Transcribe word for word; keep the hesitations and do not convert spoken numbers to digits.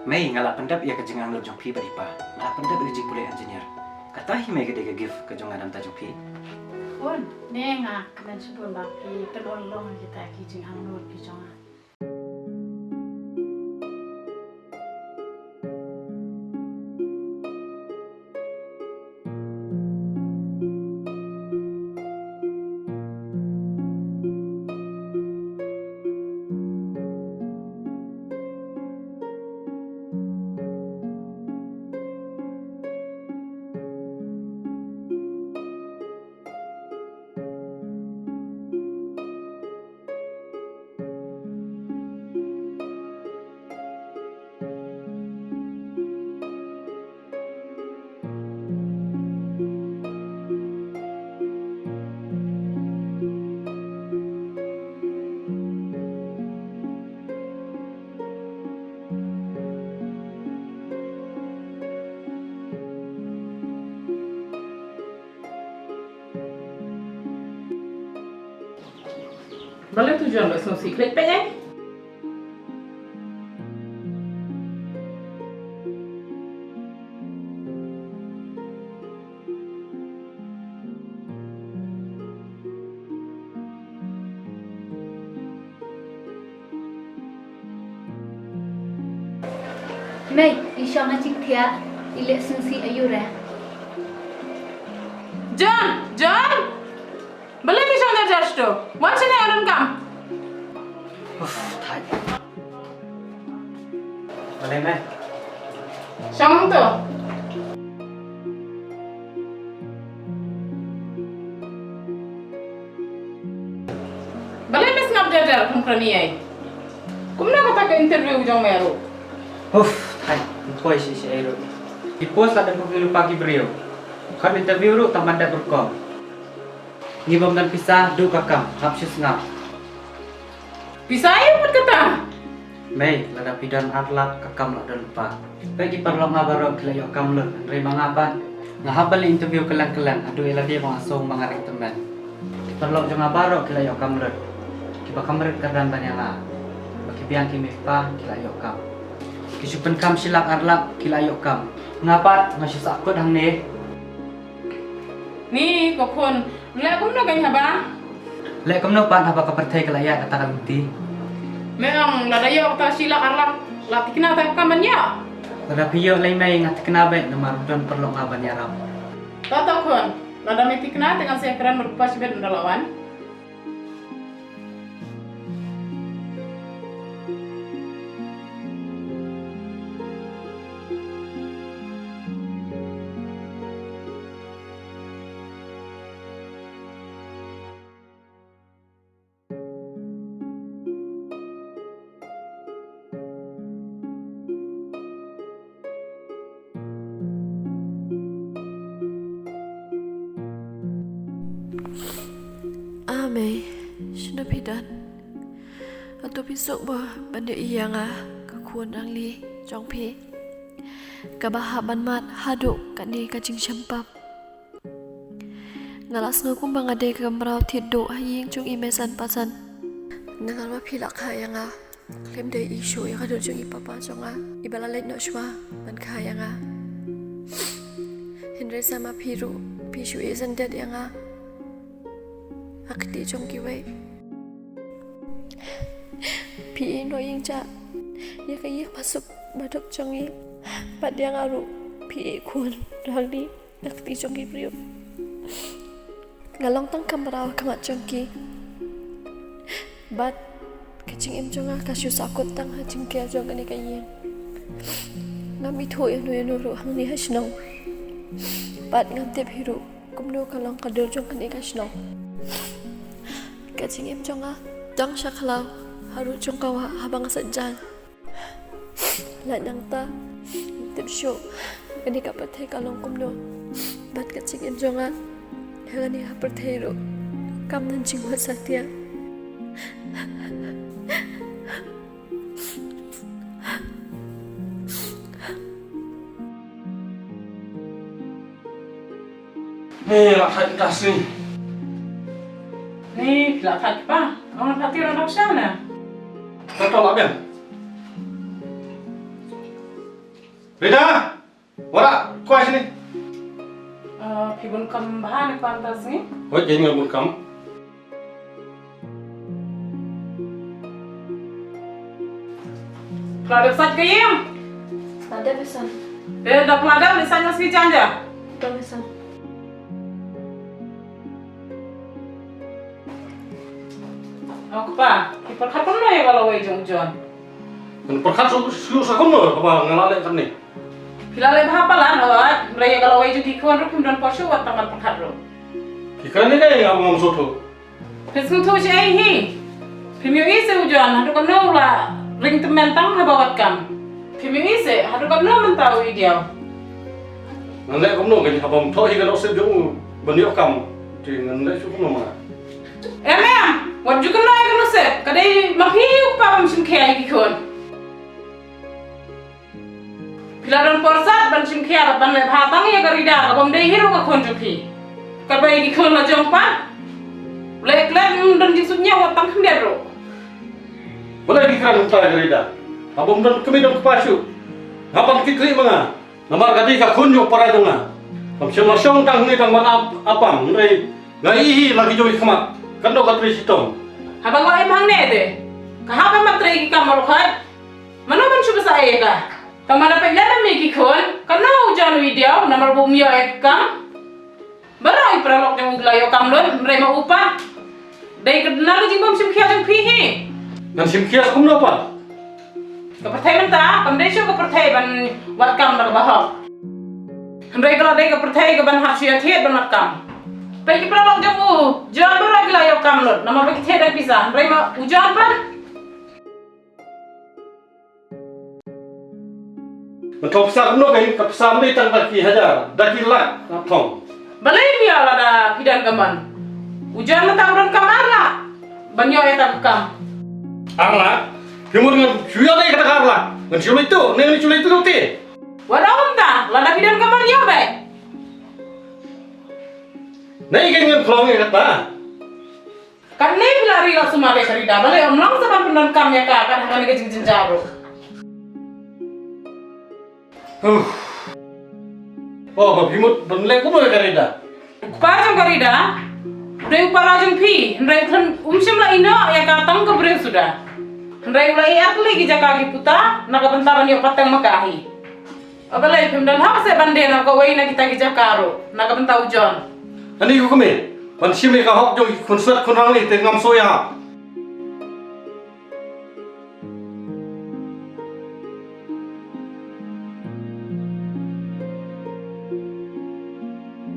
Mei, nga la pyndep ïa ka jingangnud jong phi bad i pa. Nga la pyndep ïa ka jingpule engineer. Kata hi mei ka dei ka gift ka jong nga na ka bynta jong phi. Bun, ne nga kmen shibun ba phi pynurlong ïa kita ki jingangnud ki jong nga. Balei tu John ba sngewsih klet peit eh? Mei, i shong ha jingthiah, i leh sngewsih aïu re? John! John! Balei phi shong jar jar shto? Wan shane, nga donkam. Uff, thait. Balei mei? Shong to. Balei me sngap jar jar kum kane ei? Kumno kata ka interview jong me ruh? Uff, thait, ym poi shisha ei ruh. Ki post la dep pynlong lypa ki briew. Kham interview ruh tang ban dep rukom. Ngi bym don pisa, duh ka kam, hap shu sngap. Pisa ïa pat kata? Mei, lada phi don ar lak, ka kam la don lypa. Peit ki paralok nga baroh ki la ïoh kam lut, hynrei ma nga pat, nga hap ban leit interview kylleng kylleng, haduh ïa lade ba nga sngew ba nga ring tymmen. Ki paralok jong nga baroh ki la ïoh kam lut. Kiba kham rit kyrdan ban ïa nga. Ba ki biang ki mei pa ki la ïoh kam. Ki shu pynkham shi lak ar lak ki la ïoh kam. Nga pat nga shu sahkut hangne. Ni, ko khun, leh kumno kein haba? Leh kumno pat haba ka pyrthei ka la ïaid kata ka lynti? Me ong lada ïoh kata shi lak ar lak, la thikna tang ka kam ban ïoh? Lada phi ïoh lei mei nga thikna beit namar don paralok nga ban ïarap. To to khun, lada me thikna te ngan sa ïakren bad u kpa shibit ynda la wan. A mei, shano phi don? Hato phi suk bha ban ïohi ïa nga, ka khun rangli jong phi, kaba hap ban mad haduh kane ka jingshem pap. Nga la sngew kumba nga dei ka mraw thied duh ha ïing jong i mei san pa san. Namar ba phi la kha ïa nga, khlem da ïohi shuh ïa ka dur jong i papa jong nga, iba la leit noh shuwa ban kha ïa nga. Hynrei sa ma phi ruh phi shu ïeh sngewdei ïa nga ha kti jong kiwei. Phi ïeh noh ïeng jah ïa ka ïing ba suk ba duk jong ngi. Bad ïa nga ruh phi ïeh khun rangli ha kti jong ki briew. Nga long tang ka mraw ha khmat jong ki. Bad ka jingim jong nga ka shu sahkut tang ha jingker jong kane ka ïing. Ngam ithuh ïano ïano ruh hangne ha shnong. Bad ngam tip hi ruh kumno ka long ka dur jong kane ka shnong. Ka jingim jong nga tang sha khlaw ha rud jong ka wah haba nga sait jan. Lait nangta, tip shuh kane ka pyrthei ka long kumno. Bad ka jingim jong nga ha kane ka pyrthei ruh kam don jingmut satia. Ni la thait ka sngi. Ni la thait pa. Ong la thait ti la dok sha na. Ka to la biang. Rita, wara, kwah sini. Ah, phi bun kam bha ne kwah ta sini? Hoi, jeng bun kam. Pla dep sat ka yem? Pla dep isan. Eh, da pla dep isan mas ki janja. Dep isan. O kpa, ki pyrkhat kumno ïa ka lawei jong u John? Ngan pyrkhat shu shu sa kumno kaba nga la leh kane. Phi la leh bha palat, hooid, hynrei ïa ka lawei jong ki khun ruh phim don por shuh wat tang ban pyrkhat ruh. Ki kane ka ïa nga ngam sngewthuh. Phi sngewthuh shaei hi? Phim ïohi se u John haduh katno u la ring tymmen tang haba wad kam. Phim ïohi se haduh katno mynta u i diaw. Ngan leh kumno kein haba ym thoh hi ka nusip jong u ban ïoh kam. Te ngan leh shuh kumno ma nga. Em em, wat ju kynnoh ïa ka nusip, ka dei ma phi u kpa bym shim khia ïa ki khun. Phi la don por sat ban shim khia bad ban leh bha tang ïa ka Rida kaba ym dei hi ruh ka khun jong phi. Katba ïa ki khun la jong pat, leh klet ym don jingsuk ñiew wat tang khyndiat ruh. Balei phi kren kumta ïa ka Rida? Haba ym don kmie don kpa shuh, nga pat ki kri ma nga. Namar ka dei ka khun jong para jong nga. Kam shym la shong tang hangne tang ban ap apam, hynrei nga ïohi la ki jong ki khmat. Katno ka trei shitom. Haba nga im hangne te, ka hap ban trei ki kam baroh khoit. Mano ban shu bsa ïa ka? Tang ma da peit lem ïa ki khun, katno u John u i diaw namar ba um ïoh ïa ka kam. Baroh i paralok jong u ki la ïoh kam lut, hynrei ma u pat. Dei ka na ka jingbym shim khia jong phi hi. Ngan shim khia kumno pat? Ka pyrthei mynta kam dei shuh ka pyrthei ban wad kam da kaba hok. Hynrei ka la dei ka pyrthei kaban hap shu ïa thied ban wad kam. Peit ki paralok jong u John baroh ki la ïoh kam lut namar ba ki thied da pisa, hynrei ma u John pat. Ngan thoh pisa kumno kein, ka pisa ym dei tang da ki hajar, da ki lak nga thong. Balei phi ïa lada phi don ka mon? U John mynta u don kam ar lak ban ïoh ïa kata ka kam. Ar lak? Phi mut ngan shu ïoh ne kata ka ar lak? Ngan shu leit tuh ne ngan shu leit tuh te? Wat ong kumta, lada phi don ka mon ïoh beit. Ne kein ngan khlong ïa kata. Katne phi la ri la sumar ïa ka Rida, balei ym long sa ban pyndonkam ïa ka kat ha kane ka jingjynjar ruh. Huh. Oh, ba phi mut ban leh kumno ïa ka Rida? U kpa jong ka Rida u dei u para jong phi, hynrei um shym la ïehnoh ïa ka tang ka briew suda. Hynrei u la ïeh ar tylli ki jaka ki puta na ka bynta ban ïoh pateng ma ka hi. Balei phim don hok se ban die na kawei na kita ki jaka ruh na ka bynta u John? Ani u kmie, ban shim ïa ka hok jong ki khun slet khun rangli te ngam sngewsih.